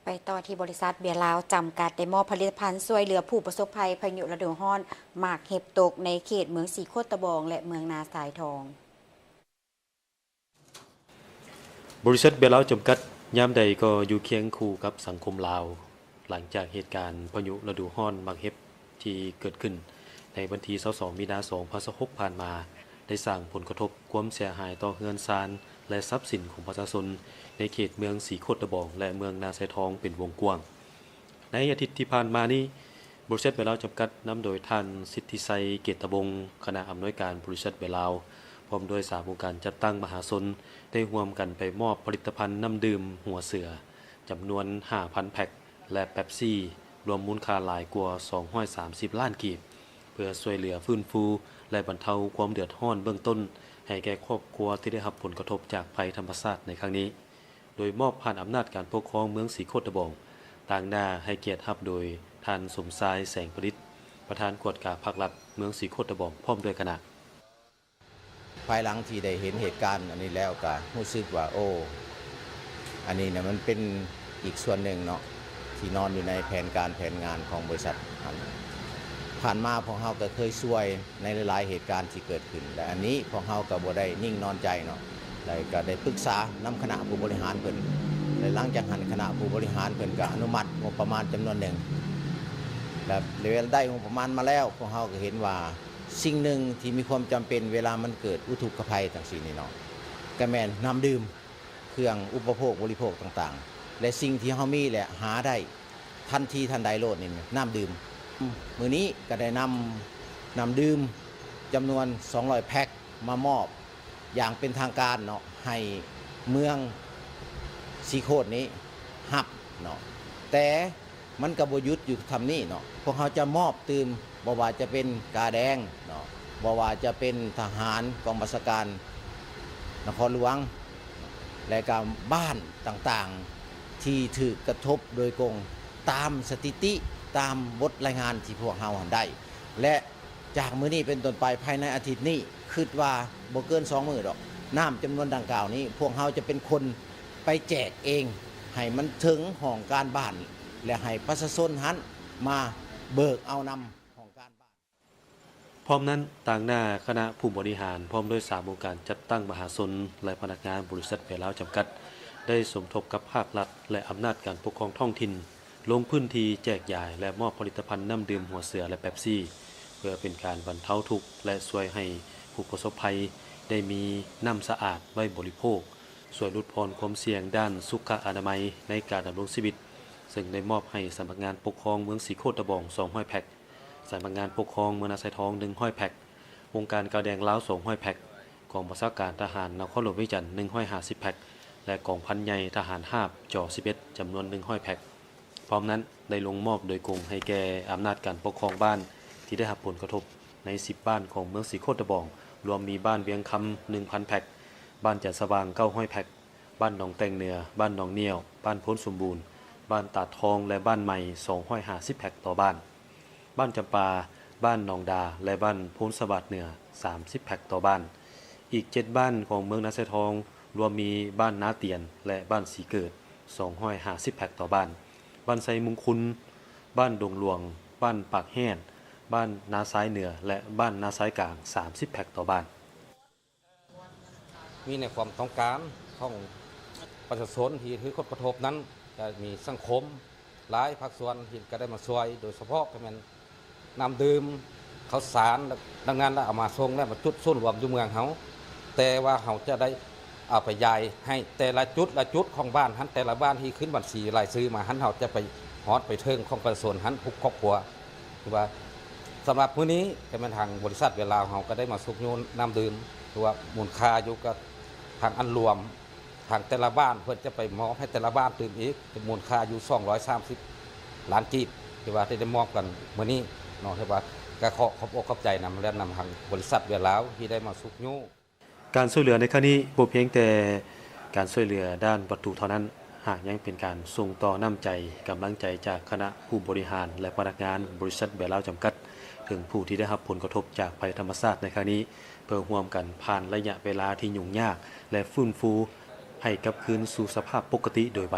ໄປຕໍ່ທີ່ບໍລິສັດເບຍລາວຈຳກັດ ໄດ້ມອບຜະລິດຕະພັນຊ່ວຍເຫຼືອຜູ້ປະສົບໄພພາຍຸລະດູຮ້ອນໝາກເຫັບຕົກໃນເຂດເມືອງສີໂຄດຕະບອງ ແລະ ເມືອງນາຊາຍທອງ. ບໍລິສັດເບຍລາວຈຳກັດ ຍາມໃດກໍຢູ່ຄຽງຄູ່ກັບສັງຄົມລາວ. ຫຼັງຈາກເຫດການພາຍຸລະດູຮ້ອນໝາກເຫັບທີ່ເກີດຂຶ້ນໃນວັນທີຊາວສອງ ມີນາ ສອງພັນຊາວຫົກ ຜ່ານມາ ໄດ້ສ້າງຜົນກະທົບຄວາມເສຍຫາຍຕໍ່ເຮືອນຊານ ແລະ ຊັບສິນຂອງປະຊາຊົນໃນເຂດເມືອງສີໂຄດຕະບອງ ແລະ ເມືອງນາຊາຍທອງເປັນວົງກວ້າງ. ໃນອາທິດທີ່ຜ່ານມານີ້, ບໍລິສັດເບຍລາວຈຳກັດ ນຳໂດຍທ່ານ ສິດທິໄຊ ເກດຕະວົງ ຄະນະອຳນວຍການບໍລິສັດເບຍລາວ ພ້ອມດ້ວຍສາມອົງການຈັດຕັ້ງມະຫາຊົນ ໄດ້ຮ່ວມກັນໄປມອບຜະລິດຕະພັນນ້ຳດື່ມຫົວເສືອ ຈຳນວນຫ້າພັນແພັກ ແລະ ເປັບຊີ ລວມມູນຄ່າຫຼາຍກວ່າສອງຮ້ອຍສາມສິບລ້ານກີບ ເພື່ອຊ່ວຍເຫຼືອຟື້ນຟູ ແລະ ບັນເທົາຄວາມເດືອດຮ້ອນເບື້ອງຕົ້ນ ໃຫ້ແກ່ຄອບຄົວທີ່ໄດ້ຮັບຜົນກະທົບຈາກໄພທຳມະຊາດໃນຄັ້ງນີ້. ໂດຍມອບຜ່ານອຳນາດການປົກຄອງເມືອງສີໂຄດຕະບອງ, ຕາງໜ້າໃຫ້ກຽດຮັບໂດຍທ່ານ ສົມຊາຍ ແສງປະດິດ ປະທານກວດກາພາກລັດເມືອງສີໂຄດຕະບອງ ພ້ອມດ້ວຍຄະນະ. ພາຍຫຼັງທີ່ໄດ້ເຫັນເຫດການອັນນີ້ແລ້ວ ກໍຮູ້ສຶກວ່າ ໂອ້ ອັນນີ້ນະ ມັນເປັນອີກສ່ວນໜຶ່ງເນາະ ທີ່ນອນຢູ່ໃນແຜນການແຜນງານຂອງບໍລິສັດຫັ້ນ. ຜ່ານມາພວກເຮົາກໍເຄີຍຊ່ວຍໃນຫຼາຍໆເຫດການທີ່ເກີດຂຶ້ນ ແລະ ອັນນີ້ພວກເຮົາກໍບໍ່ໄດ້ນິ່ງນອນໃຈເນາະ ແລະ ກໍໄດ້ປຶກສານຳຄະນະຜູ້ບໍລິຫານເພິ່ນ ແລະ ຫຼັງຈາກຫັ້ນຄະນະຜູ້ບໍລິຫານເພິ່ນກໍອະນຸມັດງົບປະມານຈຳນວນໜຶ່ງ ແລະ ເວລາໄດ້ງົບປະມານມາແລ້ວ ພວກເຮົາກໍເຫັນວ່າ ສິ່ງໜຶ່ງທີ່ມີຄວາມຈຳເປັນເວລາມັນເກີດອຸທົກກະໄພຈັ່ງຊີ້ນີ້ເນາະ ກໍແມ່ນນ້ຳດື່ມ ເຄື່ອງອຸປະໂພກບໍລິໂພກຕ່າງໆ ແລະ ສິ່ງທີ່ເຮົາມີ ແລະ ຫາໄດ້ທັນທີທັນໃດໂລດນີ້ ນ້ຳດື່ມ. ມື້ນີ້ກໍໄດ້ນຳນ້ຳດື່ມຈຳນວນສອງຮ້ອຍແພັກມາມອບຢ່າງເປັນທາງການເນາະ ໃຫ້ເມືອງສີໂຄດນີ້ຮັບເນາະ ແຕ່ ມັນກໍບໍ່ຢຸດຢູ່ສ່ຳນີ້ເນາະ ພວກເຮົາຈະມອບຕື່ມ ບໍ່ວ່າຈະເປັນກາແດງເນາະ ບໍ່ວ່າຈະເປັນທະຫານກອງບັນຊາການນະຄອນຫຼວງ ແລະ ກໍບ້ານຕ່າງໆ ທີ່ຖືກກະທົບໂດຍກົງ ຕາມສະຖິຕິ ຕາມບົດລາຍງານທີ່ພວກເຮົາຫັ້ນໄດ້ ແລະ ຈາກມື້ນີ້ເປັນຕົ້ນໄປ ພາຍໃນອາທິດນີ້ ຄິດວ່າບໍ່ເກີນສອງມື້ດອກ ນ້ຳຈຳນວນດັ່ງກ່າວນີ້ ພວກເຮົາຈະເປັນຄົນໄປແຈກເອງ ໃຫ້ມັນເຖິງຫ້ອງການບ້ານ ແລະ ໃຫ້ປະຊາຊົນຫັ້ນມາເບີກເອົານຳຫ້ອງການບ້ານ. ພ້ອມນັ້ນ, ຕາງໜ້າຄະນະຜູ້ບໍລິຫານ ພ້ອມດ້ວຍສາມອົງການຈັດຕັ້ງມະຫາຊົນ ແລະ ພະນັກງານບໍລິສັດເບຍລາວຈຳກັດ ໄດ້ສົມທົບກັບພາກລັດ ແລະ ອຳນາດການປົກຄອງທ້ອງຖິ່ນ ລົງພື້ນທີ່ແຈກຢາຍ ແລະ ມອບຜະລິດຕະພັນນ້ຳດື່ມຫົວເສືອ ແລະ ເປັບຊີ ເພື່ອເປັນການບັນເທົາທຸກ ແລະ ຊ່ວຍໃຫ້ຜູ້ປະສົບໄພໄດ້ມີນ້ຳສະອາດໄວ້ບໍລິໂພກ, ຊ່ວຍຫຼຸດຜ່ອນຄວາມສ່ຽງດ້ານສຸຂະອະນາໄມໃນການດຳລົງຊີວິດ, ເຊິ່ງໄດ້ມອບໃຫ້ສຳນັກງານປົກຄອງເມືອງສີໂຄດຕະບອງ ສອງຮ້ອຍແພັກ, ສຳນັກງານປົກຄອງເມືອງນາຊາຍທອງ ໜຶ່ງຮ້ອຍແພັກ, ອົງການກາແດງລາວ ສອງຮ້ອຍແພັກ, ກອງບັນຊາການທະຫານນະຄອນຫຼວງວຽງຈັນ ໜຶ່ງຮ້ອຍຫ້າສິບແພັກ ແລະ ກອງພັນໃຫຍ່ທະຫານຮາບ ຈອ ສິບເອັດ ຈຳນວນ ໜຶ່ງຮ້ອຍແພັກ. ພ້ອມນັ້ນ ໄດ້ລົງມອບໂດຍກົງໃຫ້ແກ່ອຳນາດການປົກຄອງບ້ານທີ່ໄດ້ຮັບຜົນກະທົບໃນສິບບ້ານຂອງເມືອງສີໂຄດຕະບອງ, ລວມມີບ້ານວຽງຄຳ ໜຶ່ງພັນແພັກ, ບ້ານຈັນສະຫວ່າງ ເກົ້າຮ້ອຍແພັກ, ບ້ານໜອງແຕ່ງເໜືອ, ບ້ານໜອງນຽວ, ບ້ານໂພນສົມບູນ, ບ້ານຕາດທອງ ແລະ ບ້ານໃໝ່ ສອງຮ້ອຍຫ້າສິບແພັກຕໍ່ບ້ານ. ບ້ານຈຳປາ, ບ້ານໜອງດາ ແລະ ບ້ານໂພນສະຫວາດເໜືອ ສາມສິບແພັກຕໍ່ບ້ານ. ອີກເຈັດບ້ານຂອງເມືອງນາຊາຍທອງ ລວມມີບ້ານນາຕຽນ ແລະ ບ້ານສີເກີດ ສອງຮ້ອຍຫ້າສິບແພັກຕໍ່ບ້ານ, ບ້ານໄຊມຸງຄຸນ, ບ້ານດົງຫຼວງ, ບ້ານປາກແຮດ, ບ້ານນາຊາຍເໜືອ ແລະ ບ້ານນາຊາຍກາງ ສາມສິບແພັກຕໍ່ບ້ານ. ມີໃນຄວາມຕ້ອງການຂອງປະຊາຊົນທີ່ຖືກຜົນກະທົບນັ້ນ ກະມີສັງຄົມຫຼາຍພາກສ່ວນທີ່ກະໄດ້ມາຊ່ວຍ, ໂດຍສະເພາະກະແມ່ນນ້ຳດື່ມ, ເຂົ້າສານ, ດັ່ງນັ້ນລະເອົາມາສົ່ງ ແລະ ມາຈຸດສູນລວມຢູ່ເມືອງເຮົາ. ແຕ່ວ່າເຮົາຈະໄດ້ເອົາໄປຢາຍໃຫ້ແຕ່ລະຈຸດລະຈຸດຂອງບ້ານຫັ້ນ, ແຕ່ລະບ້ານທີ່ຂຶ້ນບັນຊີລາຍຊື່ມາຫັ້ນ, ເຮົາຈະໄປຮອດໄປເຖິງຂອງປະຊາຊົນຫັ້ນທຸກຄອບຄົວ. ຖືວ່າສຳລັບມື້ນີ້ກະແມ່ນທາງບໍລິສັດເວລາເຮົາກະໄດ້ມາຊຸກຍູ້ນ້ຳດື່ມ ຖືວ່າມູນຄ່າຢູ່ກະທາງອັນລວມ ທາງແຕ່ລະບ້ານເພິ່ນຈະໄປມອບໃຫ້ແຕ່ລະບ້ານຕື່ມອີກ ເປັນມູນຄ່າຢູ່ສອງຮ້ອຍສາມສິບລ້ານກີບ ທີ່ວ່າທີ່ໄດ້ມອບກັນມື້ນີ້ເນາະ. ຖືວ່າກະຂໍຂອບອົກຂອບໃຈນຳ ແລະ ນຳທາງບໍລິສັດເວລາເຮົາທີ່ໄດ້ມາຊຸກຍູ້. ການຊ່ວຍເຫຼືອໃນຄັ້ງນີ້ບໍ່ພຽງແຕ່ການຊ່ວຍເຫຼືອດ້ານວັດຖຸເທົ່ານັ້ນ, ຫາກຍັງເປັນການສົ່ງຕໍ່ນ້ຳໃຈ, ກຳລັງໃຈຈາກຄະນະຜູ້ບໍລິຫານ ແລະ ພະນັກງານບໍລິສັດເບຍລາວຈຳກັດ ເຖິງຜູ້ທີ່ໄດ້ຮັບຜົນກະທົບຈາກໄພທຳມະຊາດໃນຄັ້ງນີ້, ເພື່ອຮ່ວມກັນຜ່ານໄລຍະເວລາທີ່ຫຍຸ້ງຍາກ ແລະ ຟື້ນຟູໃຫ້ກັບຄືນສູ່ສະພາບປົກກະຕິໂດຍໄວ.